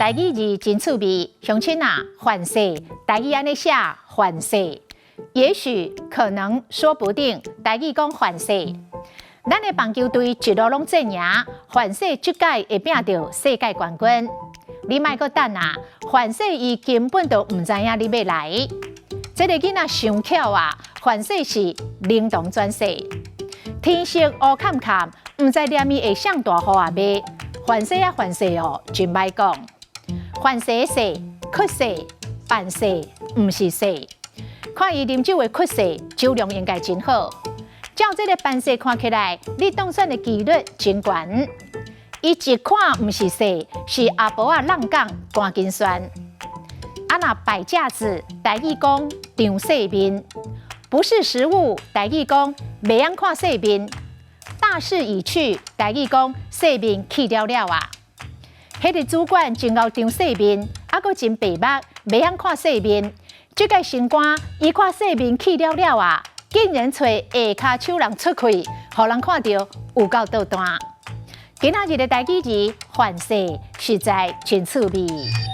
台語字真趣味，鄉親啊，凡勢，台語按呢寫，凡勢，也許可能說不定，台語講凡勢。咱的棒球隊一路攏戰贏，凡勢這屆會拼著世界冠軍。你莫閣等啊，凡勢伊根本就毋知影你欲來。這个囡仔傷巧啊，凡勢是靈童轉世。天色烏崁崁，毋知連伊會上大雨啊未？凡勢啊凡勢哦，真歹講。凡勢勢，咳勢，辦勢，毋是勢。看伊啉酒的咳勢，酒量應該真好。照這个扮勢看起來，你當選的幾率真懸。伊一看毋是勢，是阿婆仔浪講趕緊算。啊若擺架子，台語講張世面，不識時務，台語講袂曉看世面。大勢已去，台語講世面去了了啊。彼个主管真𠢕張世面，啊閣真白目，袂曉看世面。這个升官，伊看世面去了了啊，竟然揣下跤手人出氣，予人看著有夠倒彈。今仔日的台語字，凡勢實在真趣味。